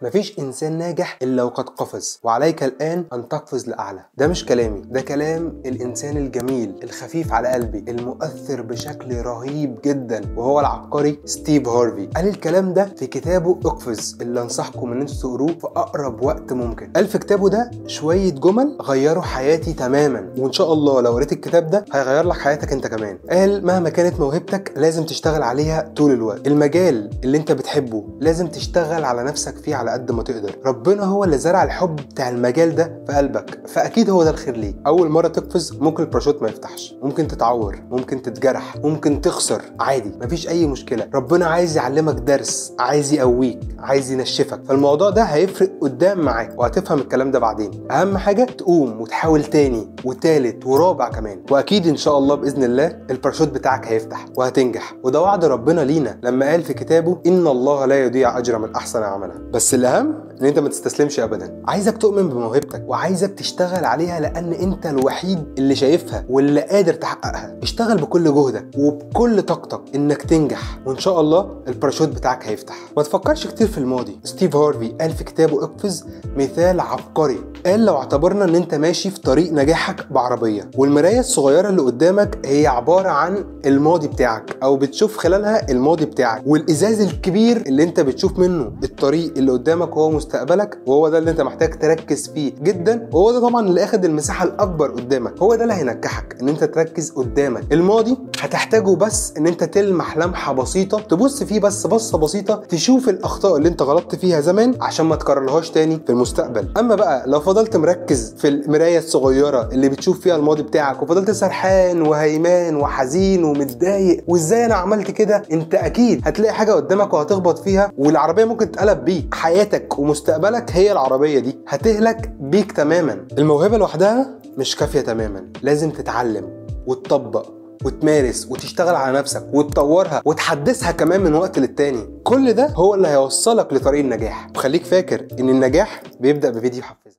مفيش إنسان ناجح إلا وقد قفز، وعليك الآن أن تقفز لأعلى. ده مش كلامي، ده كلام الإنسان الجميل الخفيف على قلبي المؤثر بشكل رهيب جدا، وهو العبقري ستيف هارفي. قال الكلام ده في كتابه اقفز، اللي أنصحكم إن انتوا تقروه في أقرب وقت ممكن. قال في كتابه ده شوية جمل غيروا حياتي تماما، وإن شاء الله لو قريت الكتاب ده هيغير لك حياتك أنت كمان. قال مهما كانت موهبتك لازم تشتغل عليها طول الوقت، المجال اللي أنت بتحبه لازم تشتغل على نفسك فيه على قد ما تقدر. ربنا هو اللي زرع الحب بتاع المجال ده في قلبك، فاكيد هو ده الخير ليك. اول مرة تقفز ممكن الباراشوت ما يفتحش، ممكن تتعور، ممكن تتجرح، ممكن تخسر، عادي مفيش اي مشكلة. ربنا عايز يعلمك درس، عايز يقويك، عايز ينشفك، فالموضوع ده هيفرق قدام معاك وهتفهم الكلام ده بعدين. اهم حاجة تقوم وتحاول تاني وتالت ورابع كمان، واكيد ان شاء الله باذن الله الباراشوت بتاعك هيفتح وهتنجح. وده وعد ربنا لينا لما قال في كتابه ان الله لا يضيع اجر من احسن عملا. بس الاهم ان انت ما تستسلمش ابدا. عايزك تؤمن بموهبتك وعايزك تشتغل عليها، لان انت الوحيد اللي شايفها واللي قادر تحققها. اشتغل بكل جهدك وبكل طاقتك انك تنجح، وان شاء الله الباراشوت بتاعك هيفتح. ما تفكرش كتير في الماضي. ستيف هارفي قال في كتابه اقفز مثال عبقري. قال لو اعتبرنا ان انت ماشي في طريق نجاحك بعربيه، والمرايه الصغيرة اللي قدامك هي عبارة عن الماضي بتاعك او بتشوف خلالها الماضي بتاعك، والازاز الكبير اللي انت بتشوف منه الطريق اللي قدامك وهو مستقبلك، وهو ده اللي انت محتاج تركز فيه جدا، وهو ده طبعا اللي اخد المساحة الاكبر قدامك، هو ده اللي هينجحك ان انت تركز قدامك. الماضي هتحتاجه بس ان انت تلمح لمحه بسيطة، تبص فيه بس بصة بسيطة، تشوف الاخطاء اللي انت غلطت فيها زمان عشان ما تكررهاش تاني في المستقبل. اما بقى لو فضلت مركز في المراية الصغيرة اللي بتشوف فيها الماضي بتاعك وفضلت سرحان وهيمان وحزين ومتضايق وازاي انا عملت كده، انت اكيد هتلاقي حاجة قدامك وهتخبط فيها والعربية ممكن تتقلب بيك. حياتك ومستقبلك هي العربية دي، هتهلك بيك تماما. الموهبة لوحدها مش كافيه تماما، لازم تتعلم وتطبق وتمارس وتشتغل على نفسك وتطورها وتحدثها كمان من وقت للتاني. كل ده هو اللي هيوصلك لطريق النجاح. وخليك فاكر ان النجاح بيبدأ بفيديو حفزك.